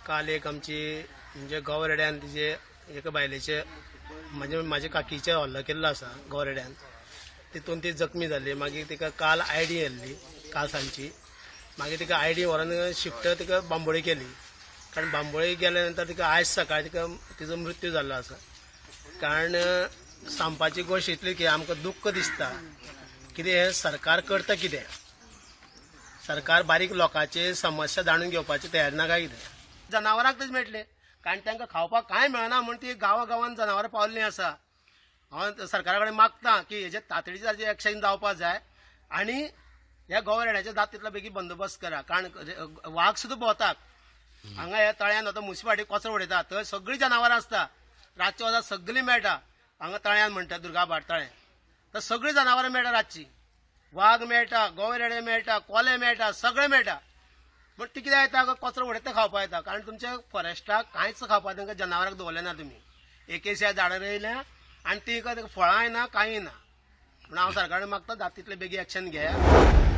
काल एक आमची म्हणजे गौरेड्यान तिजे एका बायलेचे म्हणजे म्हाजे काकीचे हल्लो केल्लो आसा गौरेड्यान, तितून ती जखमी जाली. मागीर तिका काल आयडी येयल्ली काल सांजची. मागीर तिका आयडी व्हरोन शिफ्ट तिका बांबोळी केली. कारण बांबोळी गेल्या नंतर तिका आयज सकाळी तिका तिजो मृत्यू जाल्लो आसा. कारण सांगपाची गोश्ट इतली की आमकां दुख्ख दिसता कितें हें सरकार करता, कितें सरकार बारीक लोकांची समस्या जाणून घेवपाची तयार ना काय कितें. जनावरांक तशें मेळटलें, कारण तांकां खावपाक कांय मेळना म्हूण ती गांवा गांवान जनावरां पावल्लीं आसा. हांव सरकारा कडेन मागता की हेजे तातडीचें ताजें एक्शन जावपाक जाय आनी ह्या गोवरेड्याच्या जात तितलो बेगीन बंदोबस्त करा. कारण वाग सुद्दां भोंवतात हांगा ह्या तळ्यान. आतां मुन्सिपालिटी कचरो उडयता थंय सगळीं जनावरां आसता, रातच्या वजा सगळीं मेळटा हांगा तळ्यान म्हणटा दुर्गाभाट तळें, तर सगळीं जनावरां मेळटा रातची. वाग मेळटा, गोवेरेडे मेळटा, कोले मेळटा, सगळें मेळटा. पूण ती कितें येता कचरो उडयता खावपाक येता. कारण तुमच्या फॉरेस्टाक कांयच खावपाक तांकां जनावरांक दवरलें ना तुमी. एकेश्या झाडां रोयल्या आनी ती फळांय ना कांय ना. म्हणून हांव सरकारा मागता जाता तितले बेगीन एक्शन घेया.